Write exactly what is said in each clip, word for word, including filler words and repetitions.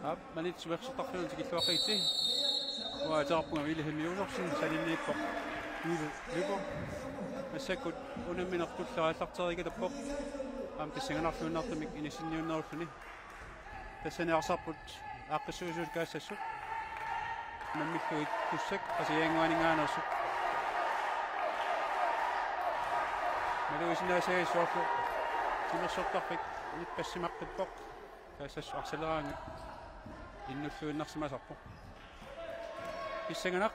Aap, Maniitsup meersortarfiani tikilluaqqigitsi. Uanga ateqarpunga Vilhelm Josefsen, salinniippoq Yve Lyberth. Massakkut unammineq tulleriit aallartereerikatappoq. Aamma pissanganarluinnartumik inissinniunnerulluni. Tassani arsarput aaqqissuisuusut Kaassassut. Unammillugit Kussak Qasigiannguaninngaanneersut. Malugisinnaassagissaarlu timersortarfik nippassimaqqippoq. Kaassassut arsaleraangat innulluinnarsimasarpoq. Pissanganaq.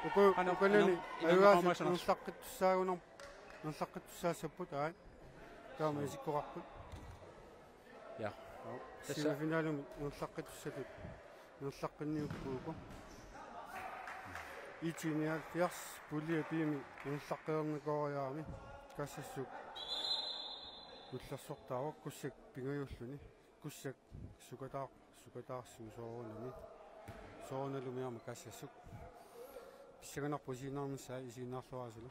Uku-, Qanoq, ukunani qanoq, ajugaasut qanoq, qanoq, nerlaqqittussaagunarp-, nerlaqqittussaassapput, aat. Taama isikkoqarput. Ja. Tassa semifinalimi nerlaqqittussatut nerlaqqinniukkuuku. I T nioghalvfjerds pulje B-mi nerlaqqinnikooraarami Kaassassut ullersortaavoq, Kussak pingajulluni. Kussak sukataar-, sukataarsigu soorunami. Soorunalumi aamma Kaassassut. Pissanganarpoq isiginnaarnissaa isiginnaarluarisilu.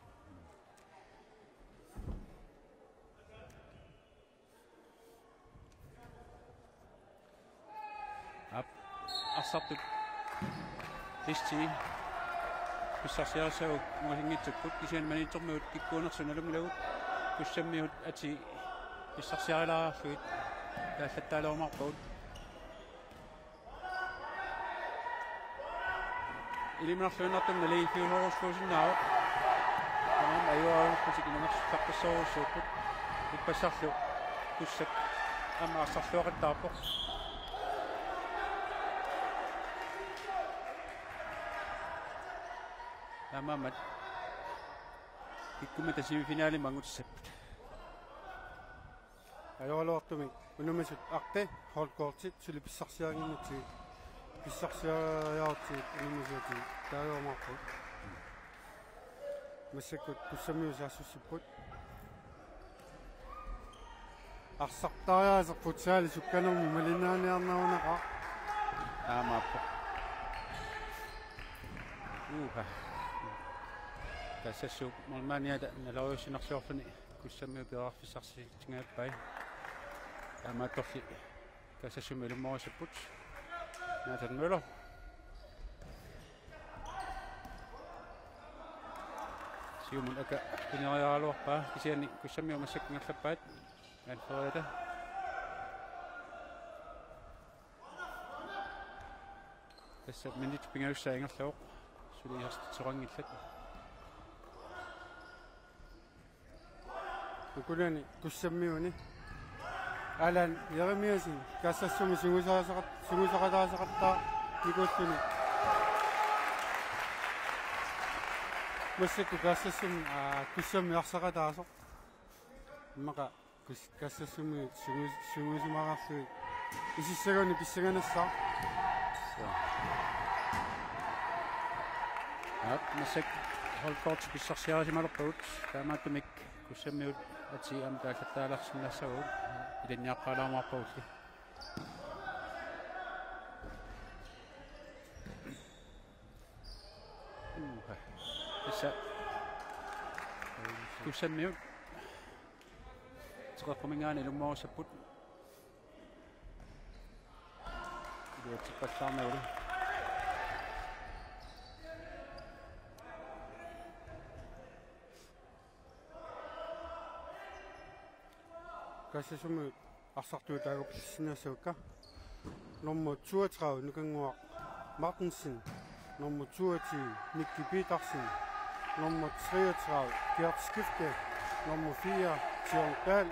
Aap, arsartut S T pissarsiarissapput ungasinngitsukkut, kisianni Maniitsormiut kikkuunersut nalunngilagut. Kussammiut atii pissarsiarilaarlugit taallattaalerumaapput. Ilimanarluinnartumik naligiiffiusorujussuusinnaavoq. Tamanna ajugaagukkutik inumersuttaqqissorujussuupput. Ippassarlu Kussak aamma arsarluaqattaarpoq. Taamaammat kikkummata semifinalimi angutissapput. Ajoraluartumik unammisut Arte holdkortit suli pissarsiarinnginnatsigit, pissarsiariarutsigit unammisuutit taaguumaarput. Massakkut Kussammiut saassussipput. Arsartariaaseq futsali sukkanermut malinnaaniarnerunaqaaq. Taamaappoq. Uha. Kaassassut målmandiata naloriussinarsiorluni Kussammiut periarfissarsiutigigappai. Taamaattorli Kaassassumi ilummorisapput. Nathan Møller. Siumut aka pineriaraluarpaa, kisianni Kussammiut massakkut ingerlappaat. Anføreriata. Tassa minut pingajussaa ingerlavoq. Suli isertitseqanngillat. Ukunani Kussammiuni Allan Jeremiassen Kaassassumi sungiusaasaqat-, sungiusaqataasaqattaarnikuulluni. Massakkut Kaassassumi, aa, Kussammi arsaqataasoq. Immaqa Kus-, Kaassassumi sungius-, sungiusimagaluarlugit isissaguni pissanganassaaq. Aap, massakkut holdkortit pissarsiarisimalerpagut. Taamaattumik Kussammiut atii aamma taallattaalersinnaassavagut. Ilinniaqqaalaarumaarpagulli. Uha. Tassa Kussammiut teqeqquminngaanniit ilummorisapput. Iluatsippallaarnagulu. Kaassassumi arsartuut taagorpassinnaassuakka. Nummer toogtredive, Nukannguaq Martinsen. Nummer toogtyve, Nicky Petersen. Nummer treogtredive, Gert Skifte. Nummer fire, John Dahl.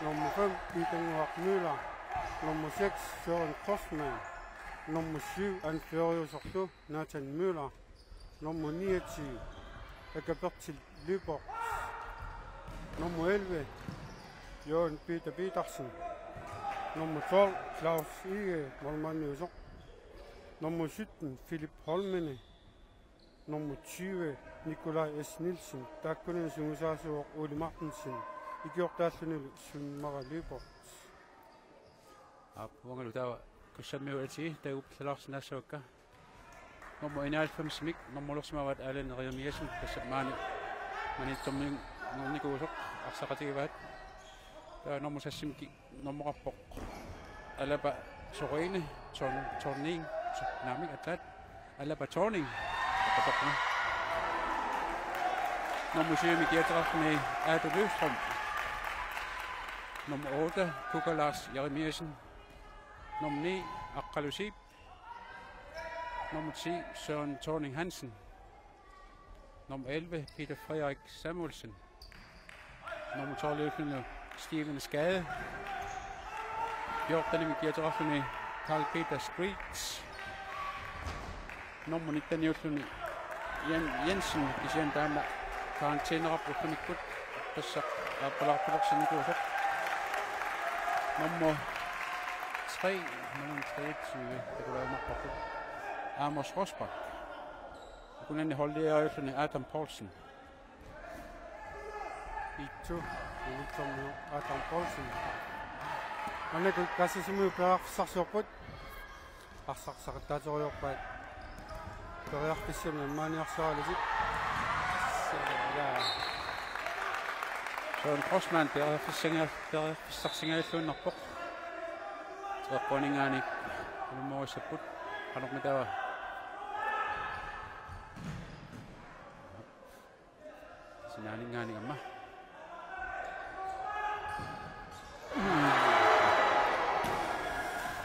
Nummer fem, Peter Møller. Nummer seks, Søren Postmann. Nummer syv, anføreriusorlu Nathan Møller. Nummer niogtyve, Aka-Bertil Lyberth. Nummer elleve, Jørgen Peter Petersen. Nummer tolv, Claus Egede, målmandiusoq. Nummer sytten, Philip Holmene. Nummer tyve, Nikolaj S. Nielsen. Taakkunani sungiusaasuuvoq Ole Martinsen. Ikiortaallunilu Sven Møller Lyberth. Aap, uangalu taava Kussammiut atii taagorpallaarsinnaassuakka. Nummer enoghalvfemsimik normulersimavaat Allan Jeremiassen, tassa maani Maniitsormiunngornikuusoq, arsaqatigivaat. Taava nummer seksimik ki-, normulerpoq Alapa Sorine Thorn-, Thorning, naamik, aatsaat Alaba Thorning. Nummer syv-mi kiertoqarluni Ado Løvstrøm. Nummer otte, Kuka Lars Jeremiassen. Nummer ni, Aqqalu Zeeb. Nummer ti, Søren Thorning Hansen. Nummer elleve, Peter Frederik Samuelsen. Nummer tolv-iulluni Steven Skade. Fjorten-imi kiertoqarluni Karl Peter Streets. Nummer nitten-iulluni Jan Jensen, kisianni taanna karantæneqarpoq ullumikkut. Tassa aappalaartulersinikuusoq. Nummer tre, nummer treogtyve, det kunne være Marco. Amos Rosbach. Ukunani holdiariulluni Adam Poulsen. Itsu, Wilson, Adam Poulsen. Anne Kassasumi periarfissarsiorput. Arsaq saqattaateriarpaat. Periarfissamik ammaaniarsaralutik. Søren Grossmann periarfissangia-, periarfissarsingajalluinnarpoq. Treerpuninngaanniit ilummoorissapput. Qanormitaava? Sinaaninngaanniit aamma.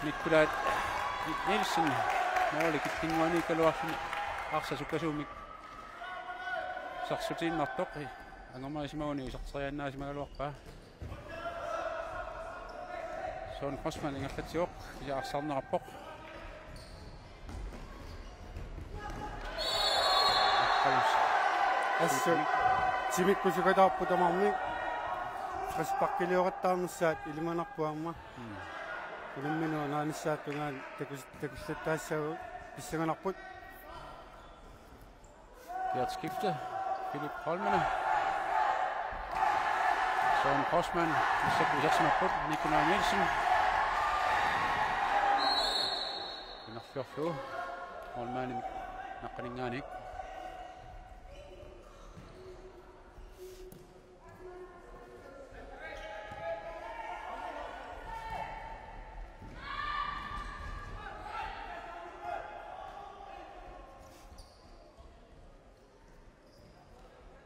Nikolaj Nielsen, måli killinnguaniikkaluarluni arsaq sukkasuumik sarsutiinnartoq. Angumerisimaguni iserteriaannaasimagaluarpaa. Søren Grossmann ingerlatsivoq, kisianni arsarneqarpoq. Assut timikkusukataarput tamarmik. Frisparkilioqattaarnissaat ilimanarpoq aamma. Mm. Unammineq anaanissaata tungaanut takus-, takullattaassaagut, pissanganarput. Gert Skifte, Philip Holmene. Søren Grossmann, massakkut isersimapput, Nikolaj Nielsen. Inerfiorlu, Holmene naqqaninngaanniit.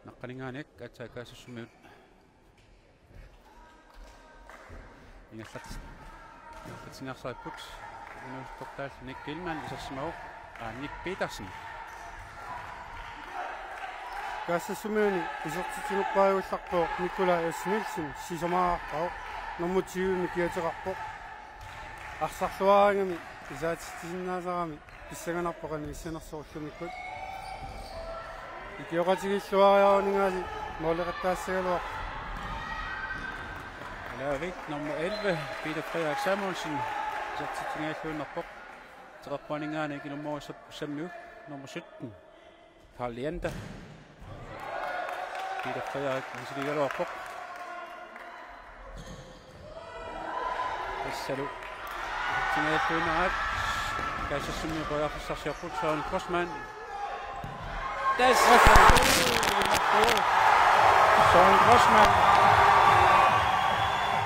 Naqqaninngaanniit aatsaat Kaassassummiut ingerlat-, ingerlatsiniarsaripput. Inuusuttortaal Nick Gilman isersimavoq. Aa, Nick Petersen. Kaassassummiuni isertitsinerpaajugallarpoq Nikolaj S. Nielsen, sisamaaqqaaq, nummer tyve-mi kiertoqarpoq. Arsarluaraangami isaatitsisinnaasarami pissanganarpoq anisinnersorullumikkut. Ikioqatigiilluariaruninngaanniit måleqattaassagaluaq. Alaavik nummer elleve, Peter Frederik Samuelsen, isertitsigaluinnarpoq. Treerpuninngaanniit ilummoorissapput Kussammiut, nummer sytten, Karl Leander. Peter Frederik misiligaluarpoq. Tassalu isertitsigaluinnaraat. Kaassassummiut periarfissarsiorput, Søren Grossmann. Tassa. Søren Grossmann.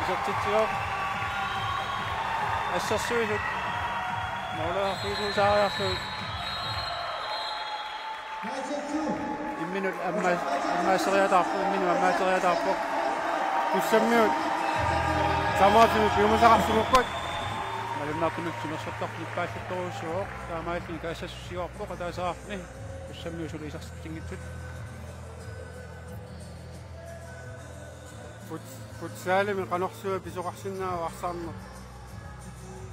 Isertitsivoq. Assersuisut. Måleqarfiusuusaariarlugit. Imminut amma-, ammaaseriataarpoq, imminut ammaaseriataarpoq. Kussammiut tamaasa piumasaqarsimapput. Malunnartumik timersortarfik nippaallattorujussuuvoq. Taamaalilluni Kaassassusiorpoq ataasiarmi. Kussammiut suli isertitsinngitsut. Fut-, futsalimi qanorsuaq pisoqarsinnaava arsarneq?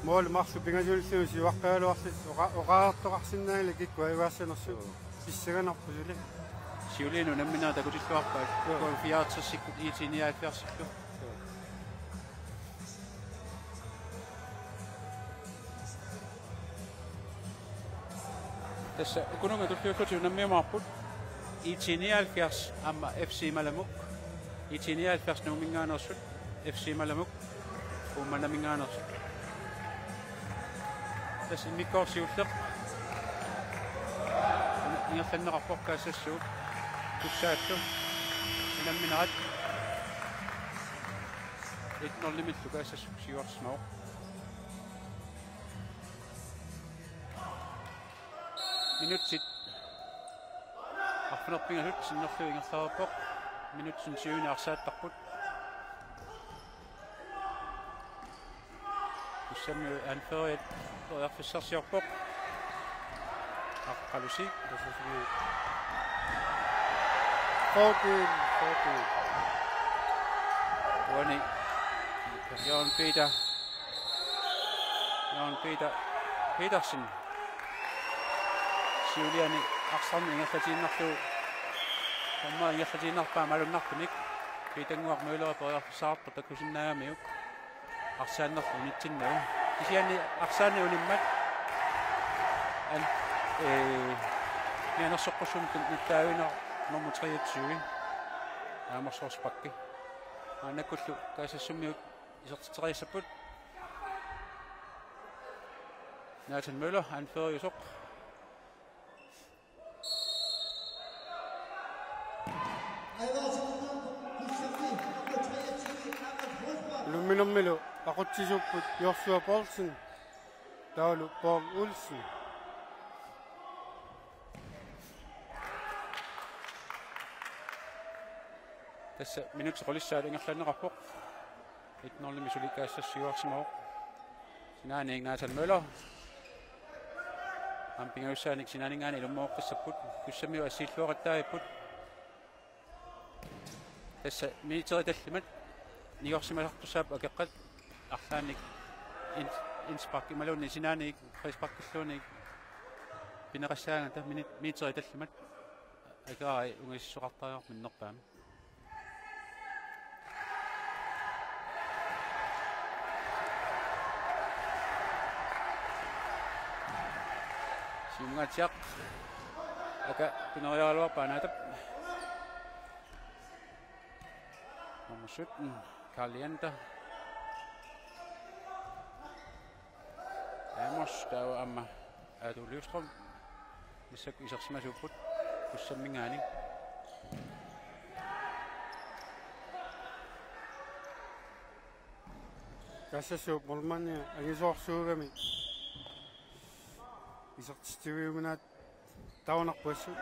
Måli marluk pingasunilluunniit siuartagaluarlutik oqa-, oqariartoqarsinnaanngilaq kikkut ajugaassanersut. Pissanganarpoq suli. Siuliini unamminerit takutilluarpaat. Joo. K fireogtresikkut I T nioghalvfjerdsillu. Joo. Tassa ukununga tulliullutik unammiumaarput. I T nioghalvfjerds aamma F C Malamuk. I T nioghalvfjerds Nuumminngaanneersut, F C Malamuk Uummannaminngaanneersut. Tassa immikkoortoq siulleq ingerlanneqarpoq Kaassassuup tussaallu unamminerat. Et nul-imillu Kaassassut siuarsimavoq. Minutsit arfineq-pingasut sinnerlugit ingerlareerpoq. Minutsit syvini arsaattarput. Kussammiut anføreriat periarfissarsiorpoq. Aqqalusiip. Fordel, fordel. Uani Jørgen Peter. Jørgen Peter Petersen. Siuliani arsarneq ingerlatiinnarlugu. Dommer ingerlatiinnarpaa malunnartumik. Peter Nguaq Møller periarfissarput takusinnaagamiuk. Arsaannerlu unitsinnagu. Kisianni arsaanni unimmat. An, eh, mianersoqqussummik nittaavinar nummer treogtyve. Amos Rosbach. Maannakkullu Kaassassummiut isertitseriassapput. Nathan Møller, anføreriusoq. Ilumminermilu aqutsisuupput Joshua Poulsen, taavalu Paul Olsen. Tassa minutsit qulissaat ingerlanneqarpoq. Et nul-imik suli Kaassassiuarsimavoq. Sinaaniit Nathan Møller. Aamma pingajussaanik sinaaninngaanniit ilummooqqissapput. Kussammiut assiilluaqattaavipput. Tassa meterit tallimat. Niorsimasartussaapput akeqqat. Arlaannik ins-, indspark imaluunniit sinaaniit frisparkilluunniit pineqassaagatta minit-, meterit tallimat. Akerai ungasissoqartariaqarpoq minnerpaamik. Siumungaatsiaq. Aka pineriaraluarpaa Naatap. Nummer sytten, Karl Janter. Amos, taava aamma Aatu Løvstrøm. Massakkut isersimasuupput Kussamminngaanniit. Kaassassiup målmandi angisoorsuugami isertitsiviuminaat taunarpuassut.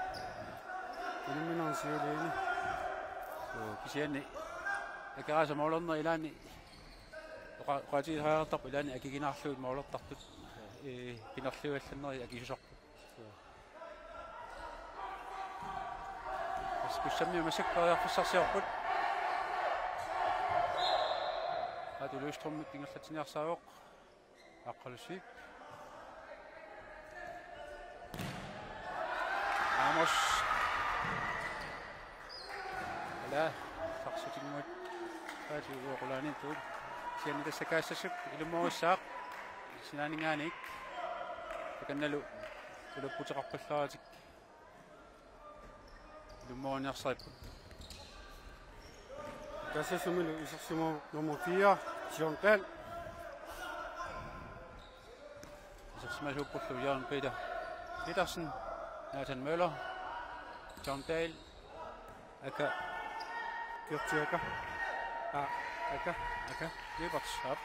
Ilumminermi siuliini. Suu, kisianni Akeraasa målerneq ilaanni oqa-, oqaatigisariaqartarpoq ilaanni akikinaarlugit målertartut, ee, pinerliuallannerit akisusarput. Suu. Tassa Kussammiut massakkut periarfissarsiorput. Aatu Løvstrømip ingerlatsiniarsaavoq. Aqqalusiip. Amos. Ala, sarsutinnguit. Aasiuguoqulaaniittugut. Kisianni tassa Kaassassut ilummoorissaaq. Sinaaninngaanniit. Takannalu ulapputeqarpallaaratik. Ilummoorniarsaripput. Kaassassummilu isersimavoq nummer fire, John Dahl. Isersimasuuppullu Jørgen Peter Petersen, Nathan Møller, John Dahl, Aka. Kjorti Aka. A, Aka. Aka. Lyberth, op.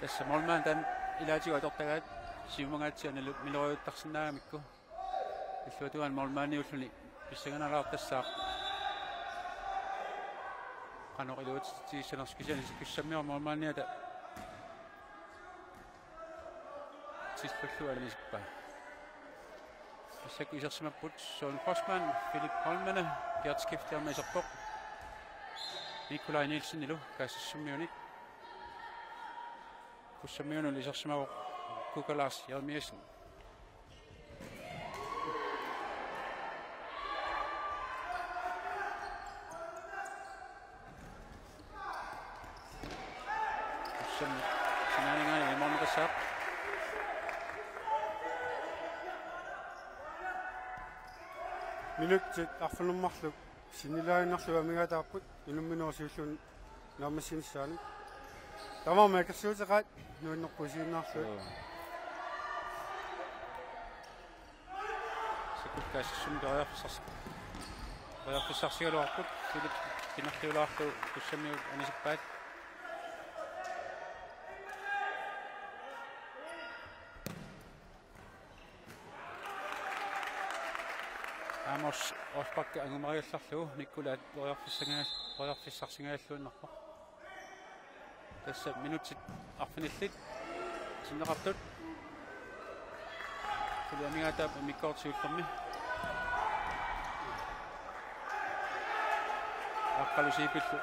Tassa målmandit ilaatigut atortagaat siumungaatsiaq nalu-, miloriuttarsinnaagamikku. Illuatungaatsiaq målmandiulluni pissanganalaartassaaq. Qanoq iluatsitsigissanersoq kisianni Kussammiut målmandiata tillullu alanisippaa. Massakkut isersimapput Søren Forsman, Philip Holmene, Gert Skifte aamma iserpoq. Nikolaj Nielsenilu Kaassassummiunit. Kussammiunullu isersimavoq Kuka Lars Jeremiassen. Kussammiut sinaaninngaanniit ilumoorneqassaaq. Minutsit arfineq-marluk sinnilaannarlugu amigaataarput, inumminersiullun naammassinissaanut. Tamarmik akersuuteqaat nuannerpoq isiginnaarlugit. Joo. Tassa Kaassassummi periarfissars-, periarfissarsigaluarput, Philip qinerliulaarlugu Kussammiut anisippaat. Amos Rosbach angumeriallarlugu Nikkulaat periarfissangia-, periarfissarsingajalluinnarpoq. Tassa minutsit arfinillit sinneqartut. Suli amigaataap immikkoortoq siullermi. Aqqalu Siipillu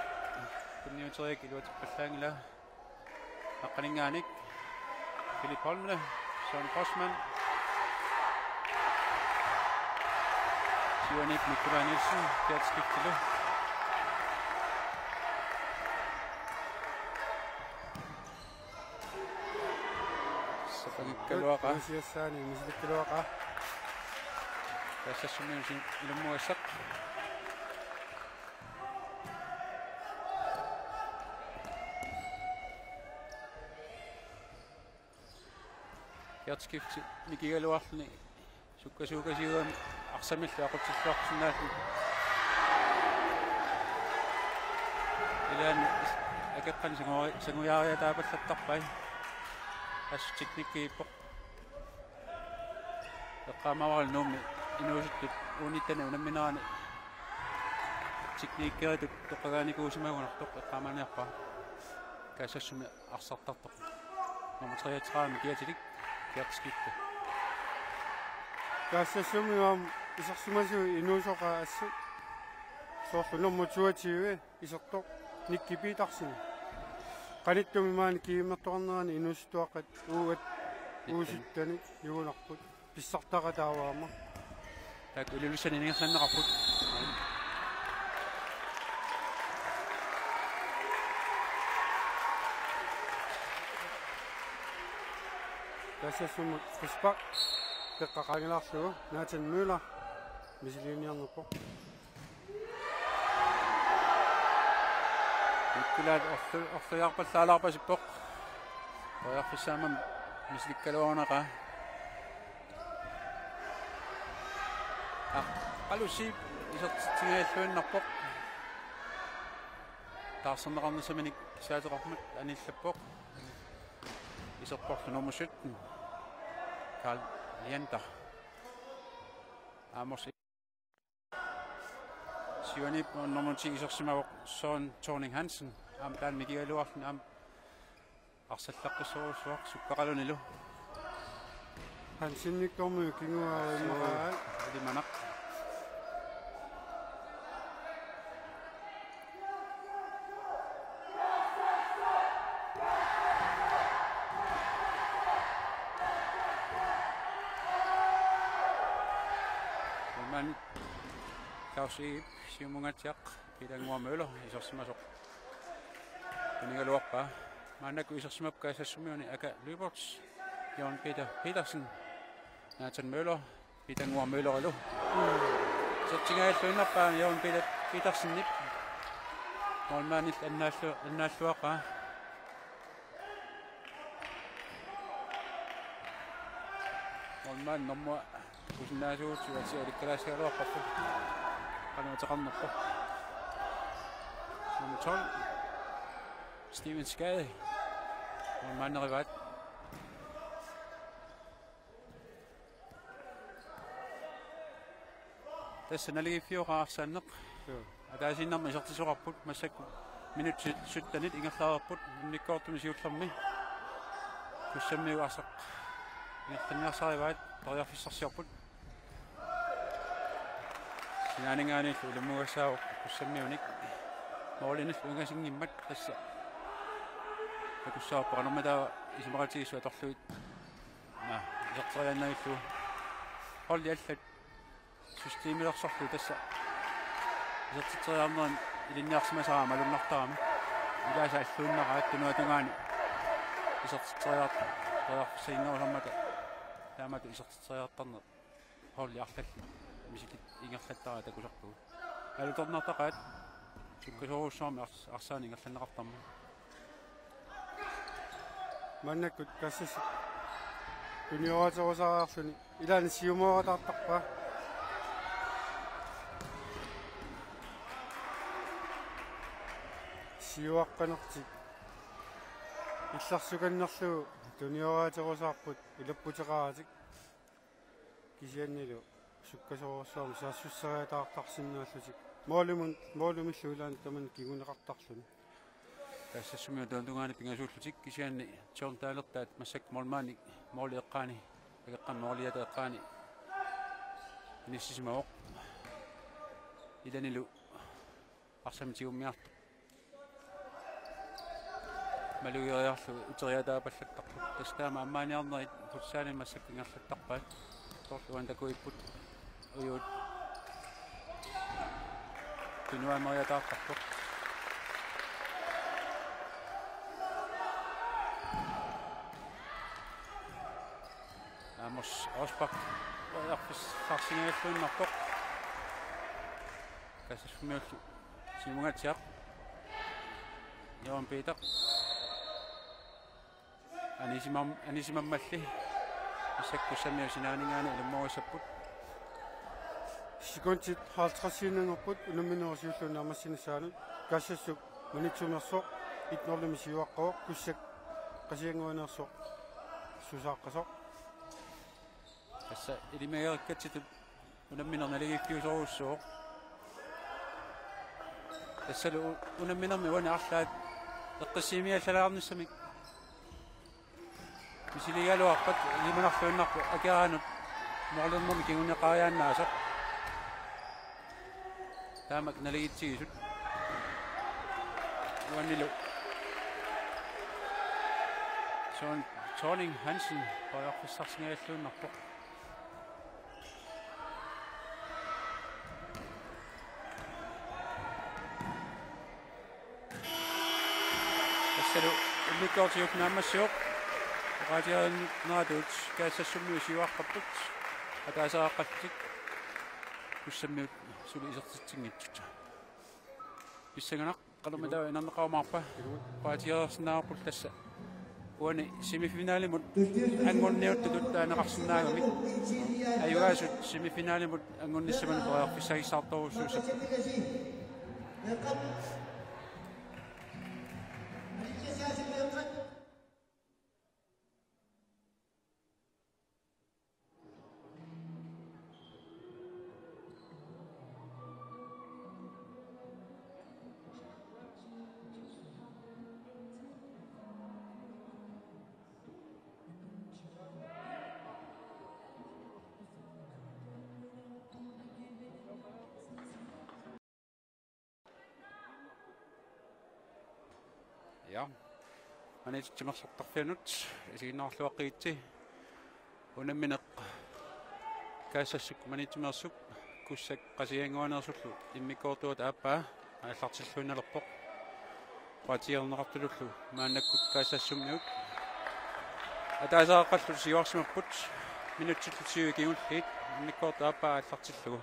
tunniuteriak iluatippallaanngilaq. Aqqaninngaanniit Philip Holmle, Søren Grossmann, Siuaniip Nikolaj Nielsen, Gert Skiftilu. Sapangikkaluaqaaq. Inuusiassaani misilikkaluaqaaq. Kaassassummi usin ilummugassaq. Gert Skifte mikigaluarluni sukkasuukasiugami arsamillu aqutsilluarsinnaallugu. Ilaanni akeqqani sangui-, sangujaariataapallattarpai. Assut teknikkiippoq. Eqqaamavara Nuummi inuusuttut U nitten unamminerani teknikkeritut toqqagaanikuusimagunartoq eqqaamaaniarpara. Kaassassummi arsartartoq. Nummer treogtredive, Gert Skifte. Kaassassummi aamma isersimasui inuusoqaaq assut. Soorlu nummer toogtyve isertoq Nicky Petersen. Qanittumi maani G M-ertoqarnerani inuusuttuaqqat U sytten, U sytten jugunarput. Pissartaqaaq taava aamma. Taakku Ilulissani ingerlanneqarput. Kaassassummi Chris Bak peqqaqaangilaarlugu Nathan Møller misiliiniarnerpoq. Nikkulaat orlu-, orluiarpallaalaarpasippoq. Periarfissaammami misilikkaluarunaqaaq. Aqqalu Siip isertitsigajalluinnarpoq. Taarserneqarnissaminik kisaateqarmat anillappoq. Iserporlu nummer sytten, Karl Liander. Amos Siuaniip nummer ti isersimavoq Søren Thorning Hansen. Aamma taanna mikigaluarluni aamma arsallaqqissorujussuaq sukkaqalunilu. Hansenikkormiut kinguaat imaqaat. Alimanaq. Målmand Claus Eep, siumungaatsiaq, Peter Nguamøller, isersimasoq. Unigaluarpaa. Maannakkut isersimavoq Kaassassummiuni Aka Lyberth, Jørgen Peter Petersen, Nathan Møller, Peter Nguamøllerilu. Isertitsigajalluinnarpaa Jørgen Peter Petersenip. Målmandillu annaallu-, annaalluaqaa. Målmand nummer kusinnaasugut, Siuatsi alikkalaasigaluarparput. Qanoq ateqarnerpoq. Nummer tolv, Steven Skade. Målmanderivaat. Tassa naligiiffioqaaq arsaanneq. Joo. Ataasiinnarmik isertitsisoqarput, massakkut minutsit syttenit ingerlareerput, immikkoortumi siullermi. Kussammiut arsaq ingerlanniarsarivaat, periarfissarsiorput. Sinaaninngaanniillu ilummugassaavoq Kussammiunik. Målinillu ingasinngimmat tassa. Takussavarput qanormitaava isumaqatigiissut atorlugit. Naa, iserteriaannarlugu. Holdit allat systemilersorlugu tassa. Isertitseriarnerit ilinniarsimasara malunnartarami. Ilaasa alluinnaraat tunuatungaani isertitseriart-, periarfissaginnerusarmata. Taamatut isertitseriartarneq. Holdit arlallit misilit ingerlattarai takusarpagut. Alutornartaqaat sukkasoorujussuarmik ars-, arsaanik ingerlanneqartarmat. Maannakkut Kaassassaq tunioraaterusariarluni ilaanni siumooratartarpaa. Siuaqqanertik illersukannerlugu tunioraaterusaarput ilapputeqaratik, kisiannili sukkasoorsuarmik saassusseriataartarsinnaallutik. Målimut, målimillu ilaanni tamanna kinguneqartarluni. Kaassassummiut tungaanut pingasuullutik, kisianni John Dahlertaat massakkut målmandi måli eqqaani, akeqqami måliata eqqaani inissisimavoq. Ilanilu arsamik tigummiartoq. Malugeriarlugu uteriataapallattarput. Tassa taama ammaaniarnerit futsalimi massakkut ingerlattarpaat. Soorlu uani takuipput. Ujuut tunuameriataartarpoq. Amos Rosbach periarfissarsingajalluinnarpoq. Kaassassummiullu simungatsiaq. Johan Peter. Anisimam-, anisimammalli. Massakkut Kussammiut sinaaninngaanniit ilummorujussuupput. Sekundit halvtredsiinnanngorput unamminerup siulliup naammassinissaanut. Kaassassuk Maniitsumeersoq et nul-imik siuaqqavoq, Kussak Qasigiannguaneersoq susaaqqasoq. Tassa ilimagiikkatsitut unammineq naligiiffiusorujussuuvoq. Tassalu u-, unamminermi uani arlaat eqqissiimiallalaarnissamik misiligaluarpat ilimanarluinnarpoq akeraanut målernermik kinguneqariaannaasoq. Taamak naligiitsigisut. Uanilu John Thorning Hansen periarfissarsingajalluinnarpoq. Tassalu immikkoortoq naammassivoq. Oqaatigereerneratut Kaassassummiut siuaqqapput. Ataasiaqqallutik Kussammiut suli isertitsinngitsut. Pissanganaq, qanormitaava inerneqarumaarpa? Oqaatigereersinnaavarput tassa. Uani semifinalimut anguniartutut taaneqarsinnaagamik. Ajugaasut semifinalimut angunnissaminut periarfissagissaartorujussuussapput. Ja. Maniitsumeersoq tarfianut isiginnaarluaqqigitsi. Unammineq Kaassassuk Maniitsumeersuk Kussak Qasigiannguaneersullu immikkoortuata aappaa aallartilluinnalerpoq. Oqaatigereerneqartutullu maannakkut Kaassassummiut ataasiaqqallu siuarsimapput minutsillu tyve kingulliit immikkoortup aappaa aallartillugu.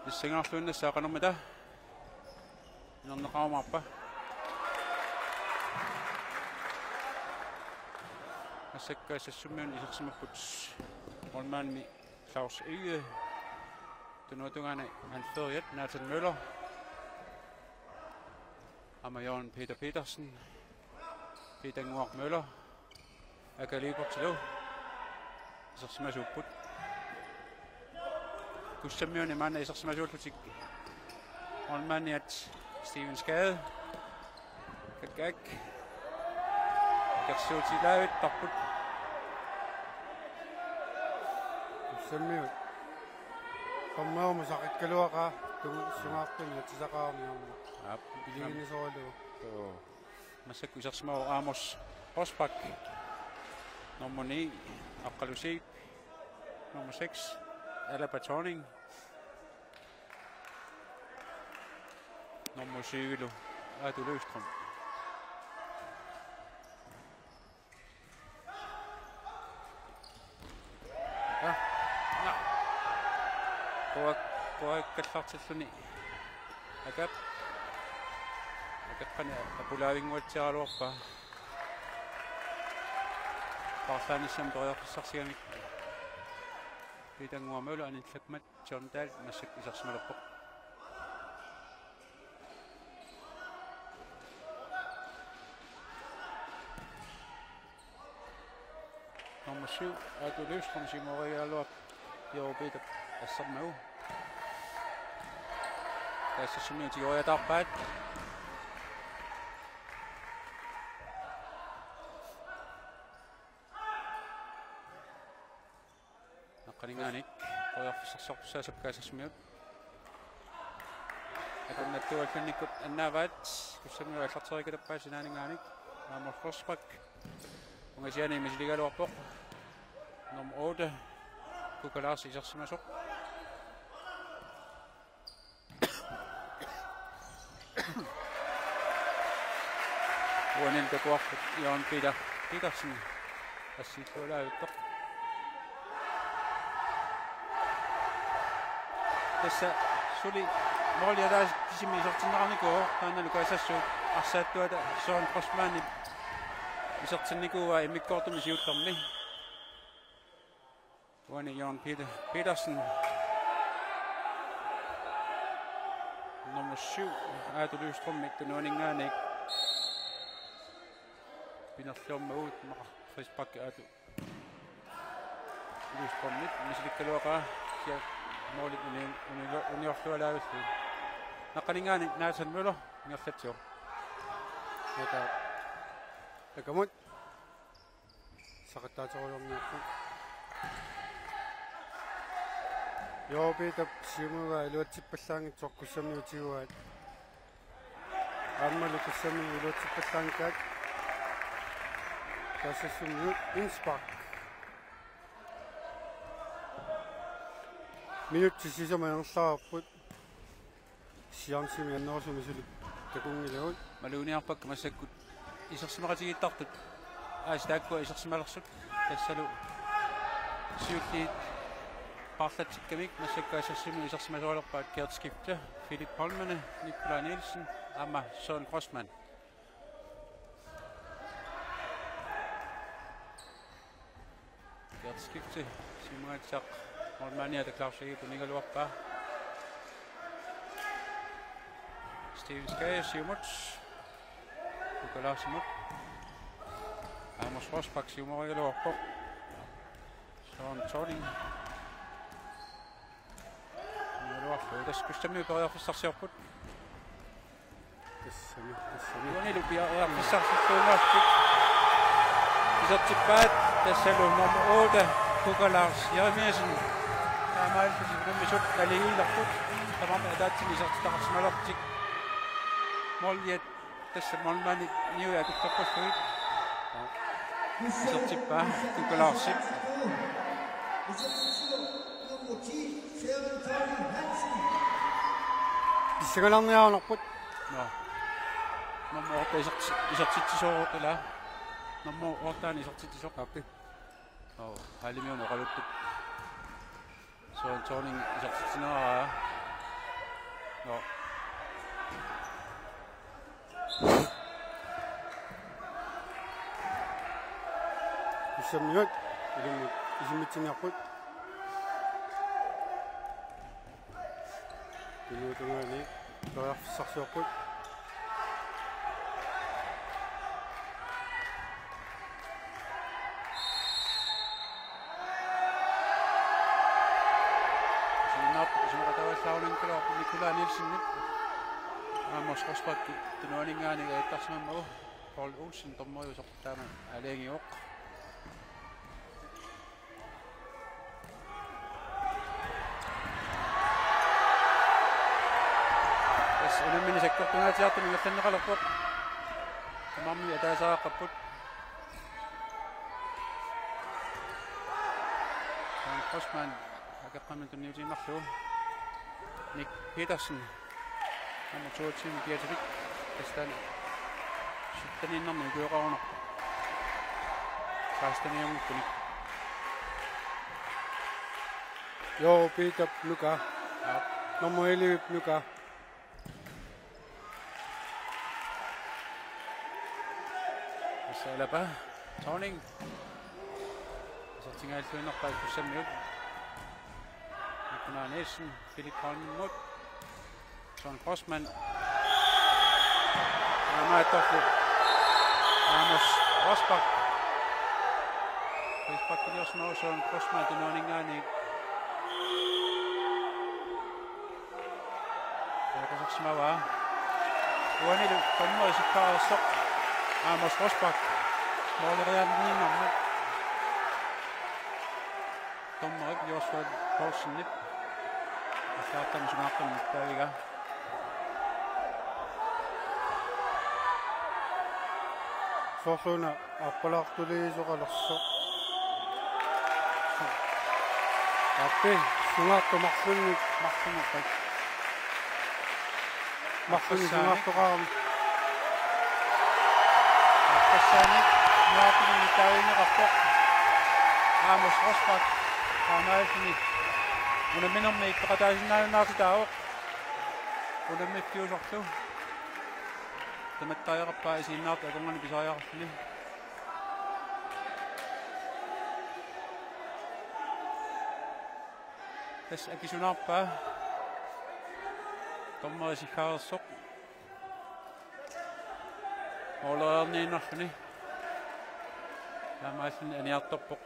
Pissangaarluinnassaaq qanormita. Inerneqarumaarpa? Massakkut Kaassassummiunit isersimapput målmandimi Claus Egede. Tunuata tungaani anføreriat Nathan Møller. Aamma Jørgen Peter Petersen. Peter Nguaq Møller. Aka Lybertilu isersimasuupput. Kussammiunit maanna isersimasuullutik målmandiat Steven Skade. Kakkaak. Akersuutilaavittarput. Kussammiut. Dommermut saqikkaluaqaaq, tungaanut sungaartunik atisaqarami aamma. Aap. Iligiinnisoralugu. Joo. Massakkut isersimavoq Amos Rosbach. Nummer ni, Aqqalu Zeeb. Nummer seks, Alaba Thorning. Nummer syvilu, Aatu Løvstrøm. Ja. Ja. Quak-, quakkallartilluni. Akap. Akeqqani apulaavinnguatsiaraluarpaa. Paarlaanissamut periarfissarsigamik. Peter Nguaq Møller anillakmat John Dahl massakkut isersimalerpoq. Nummer syv, Aatu Løvstrøm, siumorigaluarpoq Jørgen Peter assermagu. Kaassassummiut tigoriataarpaat. Naqqaninngaanniit periarfissarsiortussaassapput Kaassassummiut. Akunnattuallannikkut annaavaat, Kussammiut aallartereerikatappaat sinaaninngaanniit. Amos Rosbach ungasiani misiligaluarpoq. Nummer otte, Kuka Lars isersimasoq. Uanilu takuarput Jørgen Peter Petersen assiillualaavittoq. Tassa suli måli ataaseq kisimik isertinneqarnikuuvoq, taannalu Kaassassut arsaattuata Søren Grossmannip isertinnikuuaa immikkoortumi siullermi. Uani Jørgen Peter Petersen. Nummer syv, Aatu Løvstrømip tunuaninngaanniit pinerliormagu, maqa frispark Aatu Løvstrømip misilikkaluaqaa, kisianni målip uni-, uni-, uniorlualaavillugu. Naqqaninngaanniit Nathan Møller ingerlatsivoq. Taava takamut saqattaaterulorniarput. Jørgen Peterip siumugaa iluatsippallaanngitsoq Kussammiut tiguaat. Aammalu Kussammiut iluatsippallaanngikkaat. Kaassassummiut indspark. Minutsit sisamat ingerlareerput. Siamsimi annerusumik suli takunngilagut. Maluuniarpakka massakkut isersimaqatigiittartut. Aasiit taakkua isersimalersut. Tassalu siulliit paarlatsikkamik massakkut Kaassassummiut isersimasualerpaat Gert Skifte, Philip Holmene, Nikolaj Nielsen aamma Søren Grossmann. Gert Skifte, siumungaatsiaq målmandiata Claus Egede unigaluarpaa. Steven Skade siumut. Kuka Larsimut. Amos Rosbach siumorigaluarpoq. Søren Thorning. Unigaluarlugu, tassa Kussammiut periarfissarsiorput. Tassami, tassami. Uanilu periarfissarsiortuunngortik. Isertippaat tassalu nummer otte, Kuka Lars Jeremiassen. Taamaalillutik unammisut naligiilerput. Tamarmik ataatsimik isertitaqarsimalertik. Målmandit tassa målmandit niui atorluarput. Isertippaa Kuka Larsip. Pissanganarniarnerput. Nå. Nummer otte iserti-, isertitsisoq ilaa. Nummer otte isertitsisoq. Aappi. Nå, Halimiun oqaluttut. Søren Thorning isertitsineraa. Nå. Kussammiut ilummut isimmitsinngilarput. Tungaani periarfissarsiorput. Siunaarpoq isumaqataavallaarunanngikkaluarpoq Nikolaj Nielsenip. Amos Rosbachip tunuaninngaanniit ajattarsimammagu Paul Olsen dommeriusoq taama aalajangivoq. Tassa unammineq sakkortungaatsiartumik ingerlanneqalerpoq. Tamarmik ataasiaqqapput. Søren Grossmann akeqqamik tunniutiinnarlugu. Nick Petersen. Nummer toogtyve Piaterik. Tassa taanna sytteniinnarnik ukioqarunarpoq. Seksteniinnarnik. Joo, Peter Nuka. Ja. Nummer elleve Nuka. Tassa Alaba Thorning. Isertinngilluinnarpaat Kussammiut. Nikolaj Nielsen, Philip Holmimut. Søren Grossmann. Aamma atorlu Amos Rosbach. Frisparkiliorsimavoq Søren Grossmann tunuaninngaanniit. Takusarsimavaa. Uanilu dommeri sikkareersoq Amos Rosbach. Måleriaaniinnarmat. Dommerit Joshua Poulsenip. Allaartami sumaaqqamik taaviga. Soorluuna aappalaartuliisoqalersoq. Aappi, sungaartoq marlunnik, marlunnik. Marlunnik sungaartoqarami. Aappassaani, aappassaani, nuaatini taavineqarpoq. Amos Rosbach, taamaalilluni. Unamminermi peqataasinnaajunnaartitaavoq. Unammiffiusorlu. Tamattariaqarpaa isiginnaartut akornanni pisariaqarluni. Tassa akisunaarpaa. Dommeri sikkareersoq. Måleriaaniinnarluni. Taamaalilluni aniartorpoq.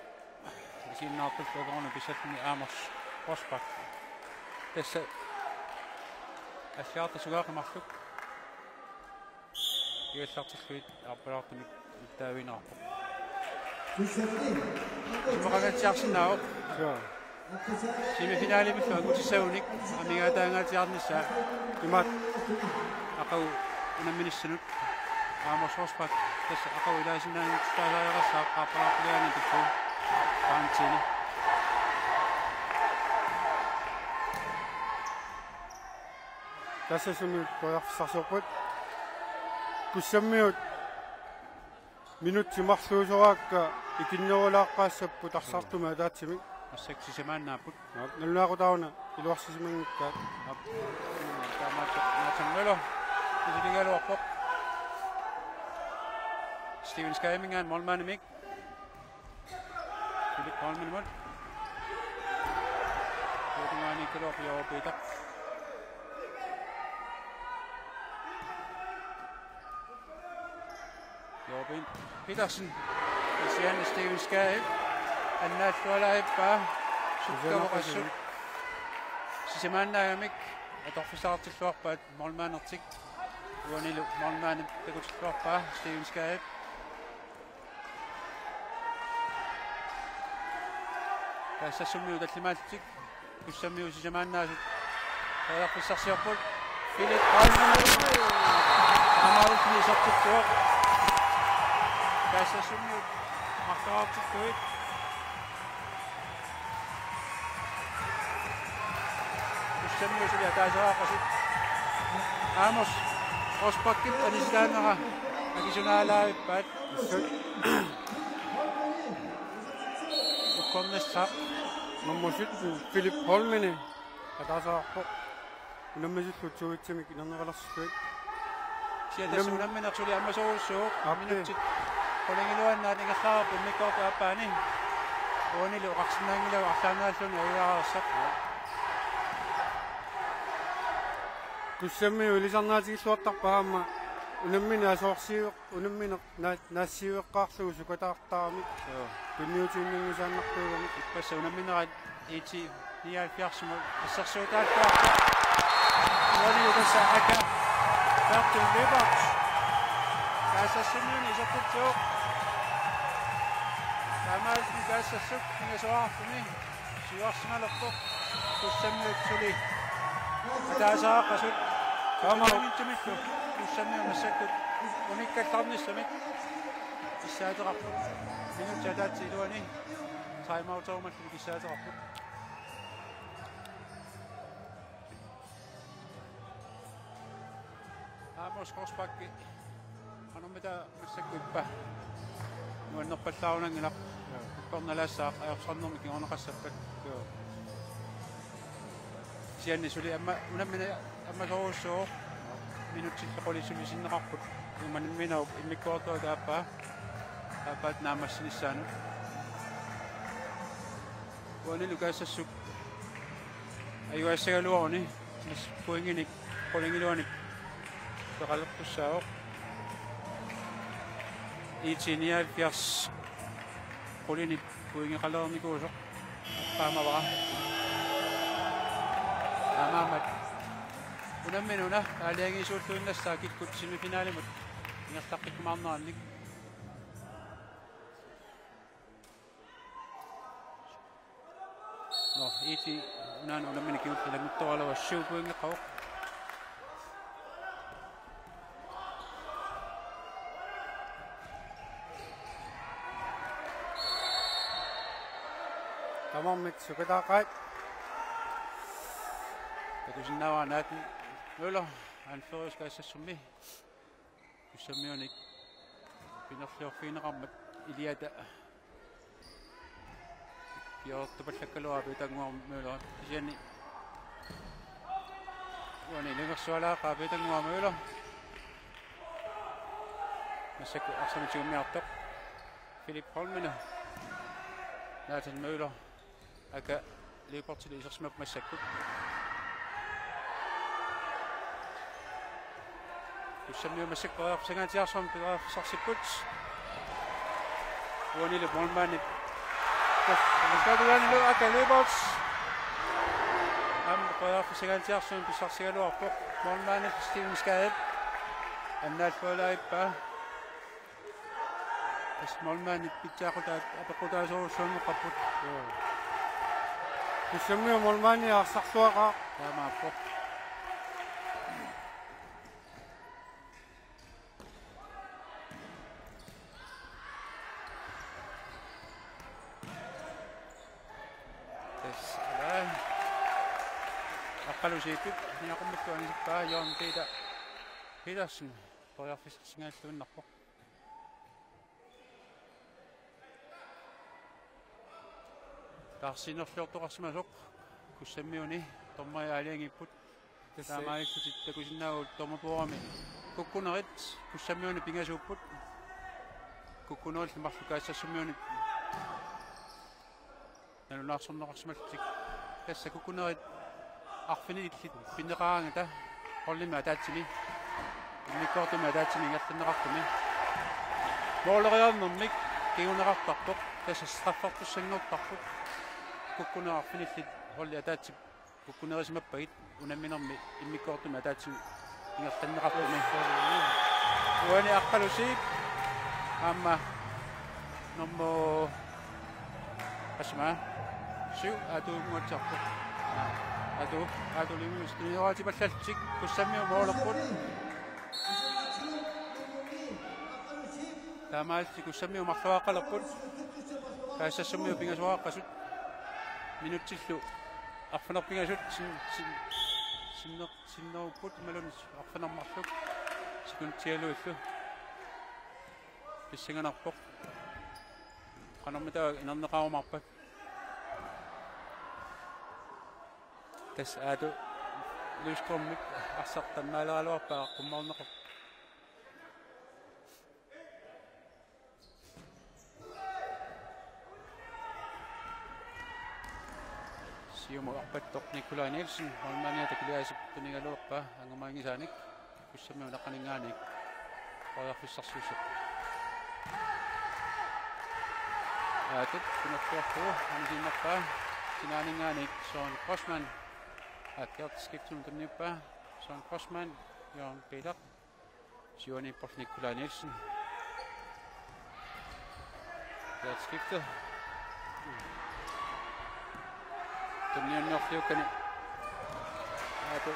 Isiginnaartullu akornanni pissalluni Amos Rosbach. Tassa allaartaq sugaaqimarluk. Igallartillugit aappalaartumik taavineqarpoq. Isumaqangaatsiarsinnaavoq. Joo. Semifinalimillu angutissagunik amigaataangaatsiarnissaa. Imaat. Aqagu unamminissanut. Amos Rosbach tassa aqagu ilaasinnaanik taasariaqassaaq aappalaartuliaani tikku. Kaantini. Tassa sumi periarfissarsiorput. Kussammiut minutsit marluusoraakka ikinnerulaarpaassapput arsartumik ataatsimik. Massakkut sisamaannaapput. Nalunaaqutaq una iluarsisimanngikkaat. Aap. Taamaattoq Nathan Møller. Isiligaluarpoq. Steven Skademinngaanniit målmandimik. Philip Holmenimut. Kuutungaaniikkaluarpoq Jooru Peter. Jooru Petersen. Kisianni Steven Skadep. Annaallualaappaa. Sukkavoqassut. Sisamaannaagamik. Atorfissaqartilluarpaat målmandertik. Uanilu målmandip takutilluarpaa Steven Skadep. Kaassassummiut tallimaallutik. Kussammiut sisamaannaasut. Periarfissarsiorput. Philip Holmen. Taamaalilluni isertittuuvoq. Kaassassummiut marloriartillugit. Kussammiut suli ataasiaqqasut. Amos Rosbachip anisitaanera akisunaalaavippaa. Ukkornissaq. Nummer sytten, Philip Holmeni. Ataasiaqqasoq. Unammisillu to-etsimik inerneqalersillutik. Kisianni tassa unammineq suli ammasorujussuuvoq. Aappi. Minutsit qulingiluannaat ingerlareerput immikkoortup aappaani. Uanilu oqarsinnaanngilagut arlaannaalluni ajugaarsaaq. Kussammiut ilisarnaatigilluartarput aamma unammineq asoorsiiveq, unammineq naa-, naassiiveqqaarlugu sukataartaramik. Joo. Tunniutiinnanngisaannartuugamik. Ippassaq unamminerat IT nioghalvfjerdsimut assersuutaalluarpoq. Uanilu tassa Aka Bertel Lyberth. Kaassassummiuni isertittuuvoq. Taamaalilluni kaassassuk pingasoraarluni siuarsimalerpoq. Kussammiut suli ataasiaqqasut. Taamaammat. Kussammiut massakkut unikkallarnissamik kissaateqarput. Minutsit ataatsip iluani timeout-erumalluni kissaateqarput. Amos Rosbach. Qanormita massakkut ippa. Nuannerpallaarunanngilaq. Joo. Ippornalaassaaq ajortornermi kinguneqassappat. Joo. Kisianni suli amma unammineq ammasorujussuuvoq. Minutsillu qulit suli sinneqarput. Unamminerup immikkoortuata aappaa. Aappaata naammassinissaanut. Uanilu kaassassuk ajugassagaluaruni. Tassa pointinik qulingiluanik peqalertussaavoq. IT nioghalvfjerds qulinik Pointeqalernikuusoq. Taamavara. Taamaammat unammineq una aalajangiisuulluinnassaaq kikkut semifinalimut ingerlaqqikkumaarnerannik. Nå, E T unaana unammineq kingulleq ilannguttoraluarpoq, syv pointeqarpoq. Tamarmik sukataaqaat. Takusinnaavara Nathan Møller, anførerisk Kaassassummi. Kussammiunik pinerliorfigineqarmat iliata piortupallakkaluarpoq Peter Nguarup Møller. Kisianni uani ilungersualaaqaa Peter Nguarup Møller. Massakkut arsamik tigummiartoq Philip Holmene. Nathan Møller. Aka Lyberthillu isersimapput massakkut. Kussammiut massakkut periarfissaqanngaatsiarsuarmik periarfissarsipput. Uanilu målmandip. Kussammiut Aka Lyberth. Aamma periarfissaqanngaatsiarsuarmik pissarsigaluarpoq. Målmandip Steven Skade. Annaallualaarippaa. Tassa målmandit pitsaaqutaa-, apeqqutaasorujussuanngorparput. Joo. Kussammiut målmandi arsarluaqaaq. Taamaappoq. Tassa ala. Aqqalusiipput niaqummallu anisippaa Jørgen Peter Petersen. Periarfissarsinnaalluinnarpoq. Taarsiinerliortoqarsimasoq Kussammiuni dommerit aalajangiipput. Tassa. Taamaalillutik takusinnaavugut dommerborderimi kukkunerit Kussammiuni pingasuupput. Kukkunerillu marluk Kaassassummiuni nalunaarsorneqarsimallutik. Tassa kukkunerit arfinillit pineqaraangata holdimi ataatsimi, immikkoortumi ataatsimi ingerlanneqartumi. Måleriarnermik kinguneqartarpoq, tassa straffertussanngortarpoq. Kukkunerit arfinillit holdi ataatsip kukkunerisimappagit unamminermi immikkoortumi ataatsimi ingerlanneqartumi. Uani Aqqalusiip aamma nummer, qassima, syv, Aatu Nguatsiartoq. Aatu, Aatu Livius, tunioraatipallallutik, Kussammiut målerput. Taamaalillutik Kussammiut marluaaqqalerput. Kaassassummiut pingasoqaqqasut. Minutsillu arfineq-pingasut sin-, sin-, sinner-, sinnerupput imaluunniit arfineq-marluk sekundialuillu. Pissanganarpoq. Qanormitaava inerneqarumaarpat. Tassa Aatu Løvstrømip arsaq tammaaleraluarpaa qummoorneqarpoq. Siumut arpattoq Nikolaj Nielsen, målmandiata kiliaasip tunigaluarpaa angumaanngisaanik, Kussammiut aqqaninngaanniit periarfissarsiussapput. Aatut pinertuarlugu anisiinnarpaa sinaaninngaanniit Søren Grossmann, aa, Gert Skiftenut tunniuppaa, Søren Grossmann, Jørgen Peter. Siuaniipporlu Nikolaj Nielsen. Gert Skifte. Tunniunniorfiukkani. Aatu.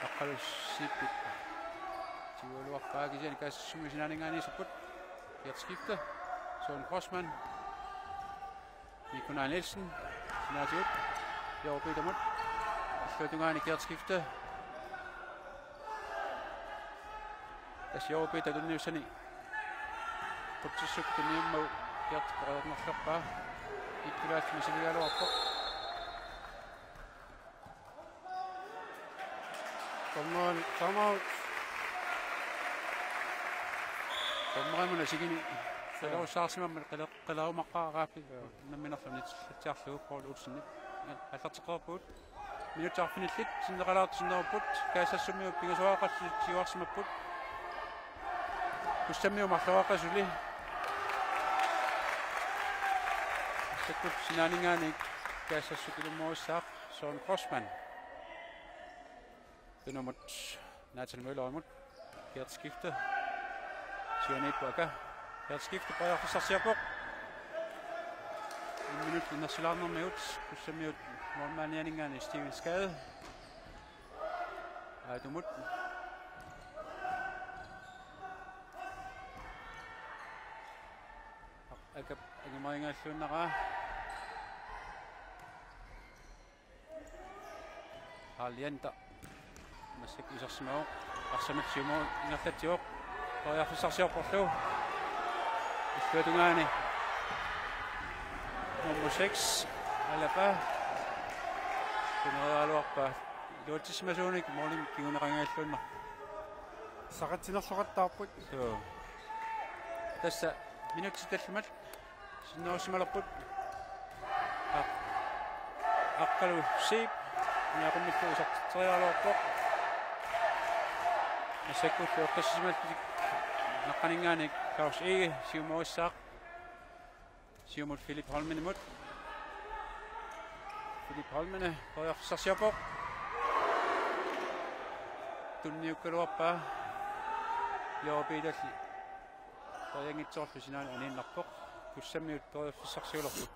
Aqqalusiipput. Tigualuarpaa kisianni Kaassassummiut sinaaninngaanniissapput. Gert Skifte. Søren Grossmann. Nikolaj Nielsen, sinaatigut, Jørgen Petermut, illuatungaani Gert Skifte. Tassa Jørgen Peter tunniussani. Putsissuk tunniummagu Gert periarnerlerpaa. Ikkulaat misiligaluarpoq. Dommer, timeout. Dommerimut asigini. Joo. Qilerussaarsimammat qile-, qilerumaqqaaraappit. Joo. Unamminerlu unitsilaatsiarlugu Paul Olsenip. Aallarteqqippugut. Minutsit arfinillit sinneqalaartut sinnerupput. Kaassassummiut pingasoqaqqasut siuarsimapput. Kussammiut marloqaqqasut suli. Massakkut sinaaninngaanniit Kaassassut ilumoorissaaq Søren Grossmann. Tunumut Nathan Møllerimut. Gert skifte. Siorniit Buaka. Gert skifte periarfissarsiorpoq. En minut innersilaarnermigut Kussammiut målmandianinngaanniit Steven Skade. Aadumut. Akap angumarinngalluinnaraa. Harlianta. Massakkut isersimavoq. Arsamik siumut ingerlatsivoq. Periarfissarsiorporlu. Illuatungaani. Nummer seks. Alaba. Tuneriaraluarpaa. Iluatsissimasuunik målimik kinguneqanngilluinnarpoq. Saqatsinersoqattaarput. Suu. Tassa minutsit tallimat sinnerussimalerput. Aq-, Aqqalu Zeeb niaqummillu iserteriaraluarpoq. Massakkullu eqqissisimallutik naqqaninngaanniit Claus Egede siumoorissaaq. Siumut Philip Holmenimut. Philip Holmene periarfissarsiorpoq. Tunniukkaluarpaa. Jooru Petersen. Perianngitsoorlu sinaanut aniinnarpoq. Kussammiut periarfissarsiulerput.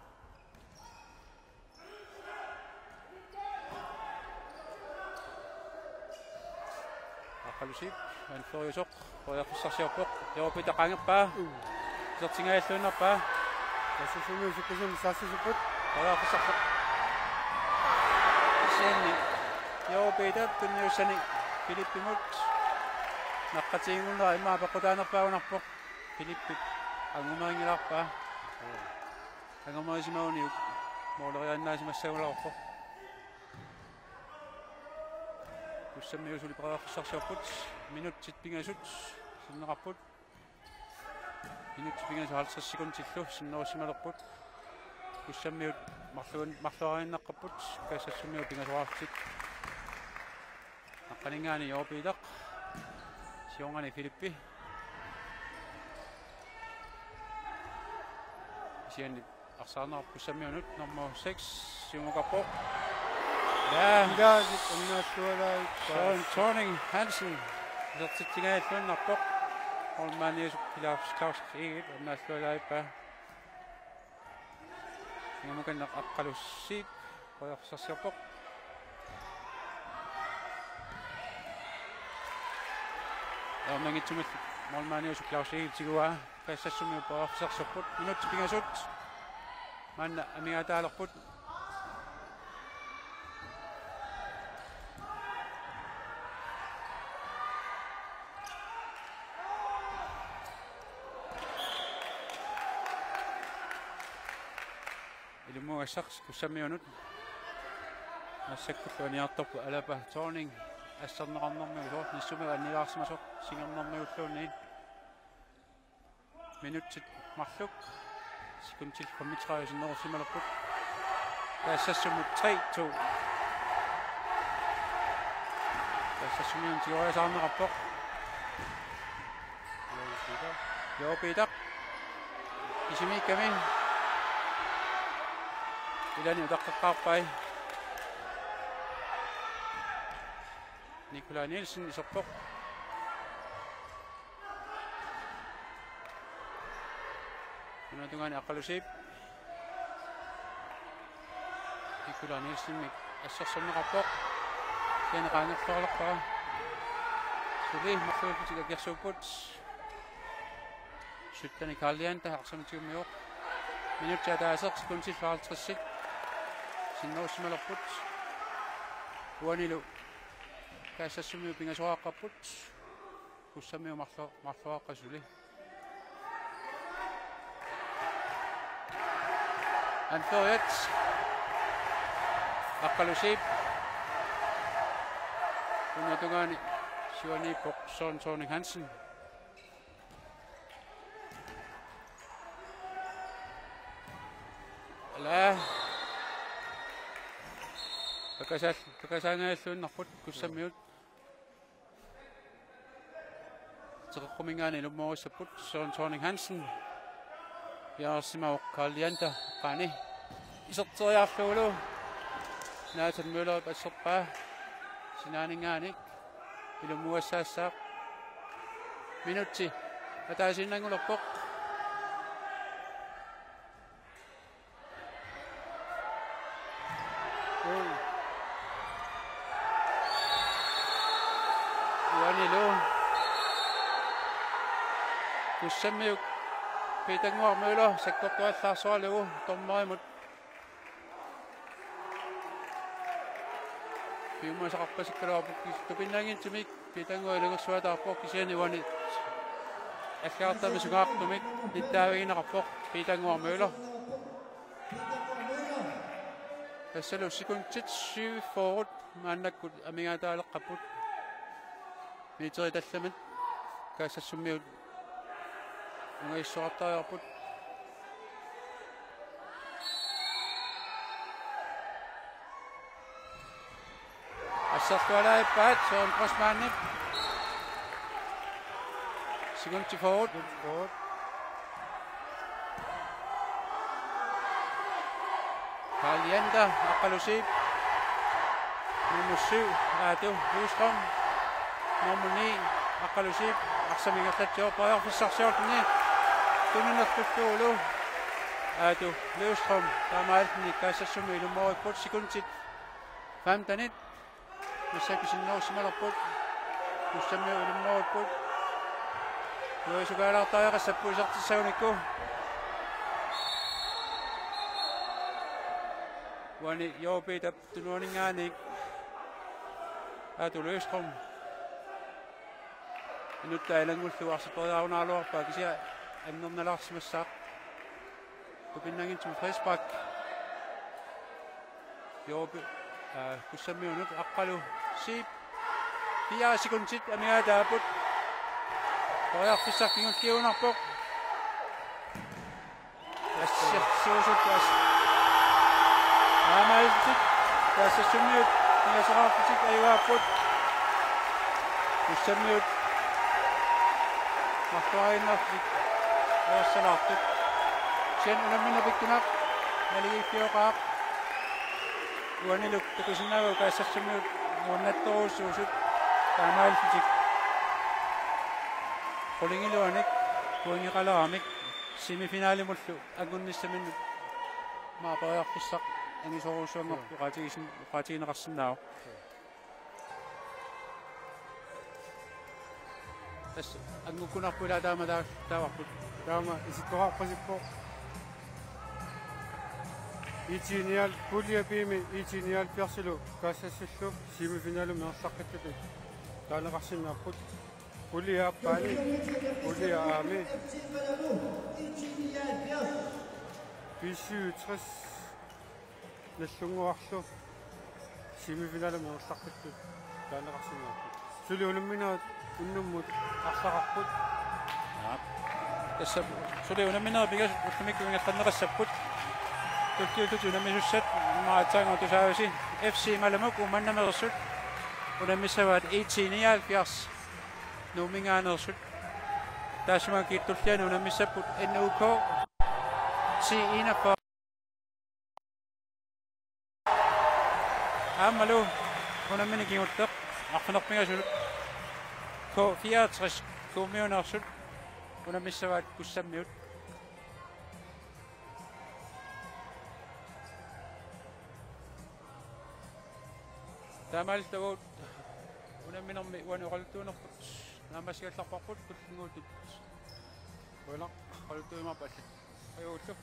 Aqqalu Zeeb, anføreriusoq, periarfissarsiorpoq, Jooru Peter qaangerpaa. Isertingajalluinnarpaa. Kaassassumi sukkusumik saassussipput. Periarfissarsiorpoq. Kisianni Jooru Peter tunniussani Filippimut. Naqqatiginngilara immaqa peqqutaanerpaagunarpoq. Filippip angumerinngilaarpaa. Angumerisimagunik måleriaannaasimassagaluarpoq. Kussammiut suli periarfissarsiorput. Minutsit pingasut sinneqarput. Minutsit pingasut halvtreds sekundillu sinnerussimalerput. Kussammiut marluan-, marluariinnaqqapput. Kaassassumiut pingasoraarlutik. Naqqaninngaanniit Jooru Peter. Siornani Filippi. Kisianni arsaarneq Kussammiunut nummer seks siumukarpoq. Ja. Ilaasit annaallualaarpaa. Søren Thorning Hansen. Isertitsingajalluinnarpoq. Målmandiusup Claus, Claus Egede annaallualaarpaa. Ingammik Aqqalu Zeeb periarfissarsiorpoq. Ajornanngitsumillu målmandiusup Claus Egede tiguaa. Kaassassumi periarfissarsiorput. Minutsit pingasut maanna amigaataalerput. Ilumuugassaq Kussammiunut. Massakkullu aniartorpoq Alaba Thorning. Asserneqarnermiusoq, nissumik annilaarsimasoq, singernermiulluunniit. Minutsit marluk. Sekundit femogtredive sinnerussimalerput. Kaassassumut tre to. Kaassassumi tigoriasaarneqarpoq. Jooru Peter. Kisimiikkami. Ilani utaqqeqqaarpai. Nikolaj Nielsen iserpoq. Unatungaani Aqqalu Zeeb. Nikolaj Nielsenimit assersorneqarpoq. Kisianni qaangerluarpaa. Suli marluullutik akersuupput. Syttende Karl Leander arsamik tigummivoq. Minutsit ataaseq sekundit halvtreds. Sinnerussimalerput. Uanilu Kaassassumi pingasoqaqqapput. Kussammiut marlo-, marloqaqqat suli. Anføreriat Aqqalu Zeeb. Unatungaani siuaniippoq Søren Thorning Hansen. Ala. Pakasaal-, pakasaangajalluinnarput Kussammiut. Teqeqquminngaanniit ilumoorissapput Søren Thorning Hansen. Piareersimavoq Karl Leander, qaani. Iserteriarlugulu Nathan Møller asserpaa sinaaninngaanniit ilumuassaassaaq. Minutsi ataasiinnanngulerpoq. Uanilu Kussammiut Piitannguaq Møller sakkortuallaarsoralugu dommerimut piumasaqarpasukkaluarpoq. Kis-, tupinnanngitsumik Piitannguaq ilungersuataarpoq, kisianni uani allagartamik sungaartumik nittaavigineqarpoq Piitannguaq Møller. Tassalu sekundit syvogfyrre maannakkut amigaataaleqqapput. Meterit tallimat Kaassassummiut ungaissuartariaqarput. Assersualaarpaat Søren Grossmannip. Sekundit fyrre. Karl Janter, Aqqalu Zeeb. Nummer syv, Aatu Løvstrøm. Nummer ni, Aqqalu Zeeb. Arsamik ingerlatsivoq, periarfissarsiorluni tuninertuttuulu. Aatu Løvstrøm, taamaalilluni Kaassassummi ilummeripput, sekundit femtenit. Massakkut sinnerussimalerput. Kussammiut ilummeripput. Nuisukaalaartariaqassapput isertissagunikku. Uani J P-p tunuaninngaanniit Aatu Løvstrøm. Inuttaa ilanngullugu arsaq periarunaraluarpaa, kisianni annernalaarsimassaaq. Tupinnanngitsumik frispark. J P, aa, Kussammiunut Aqqalu Zeeb. Fire sekundit amigaataapput. Periarfissaq kingulliunarpoq. Assersuusut as. Aamma illit Kaassassummiut pingasoqarlutik ajugaapput. Kussammiut marluariinnarlutik ajorsalaartut. Kisianni unammineq pikkunaq naligiiffioqaaq. Uanilu takusinnaavarput Kaassassummiut nuannattorujussuusut, taamaalillutik qulingiluanik pointeqaleramik semifinalimullu angunnissaminnut. Aamma periarfissaq angisoorujussuanngorpoq, oqaatigisin-, oqaatigineqarsinnaavoq. Tassa angukkunarpoq, ilaa taama taa-, taavarput. Taama isikkoqarpasippoq. IT nial-, pulje B-mi IT nioghalvfjerdsilu Kaassassullu semifinalimi ingerlaqqittutut taaneqarsinnaapput. Pulje A-mi, pulje A-mi B syvogtres Nagdlunguarlu semifinalimi ingerlaqqittutut taaneqarsinnaapput. Suli unamminerit unnummut arlaqarput. Aap. Tassa suli unamminerit pingasut ullumikkut ingerlanneqassapput. Tulliullutik unammisussat immaqa aatsaannguaq tusaavasi. F C Malamuk Uummannamiersut unammissavaat IT nioghalvfjerds Nuumminngaanneersut. Taassuma kittulliani unammissapput N U K T enogfyrre. Aammalu unammineq kingulleq arfineq-pingasunut K fireogtres Kuummiuneersut unammissavaat Kussammiut. Taamaalilluni unamminermi uani oqaluttuunerput naammassigallarparput tullinnguutut. Uanga oqaluttuujumaarput allat. Ajuullu.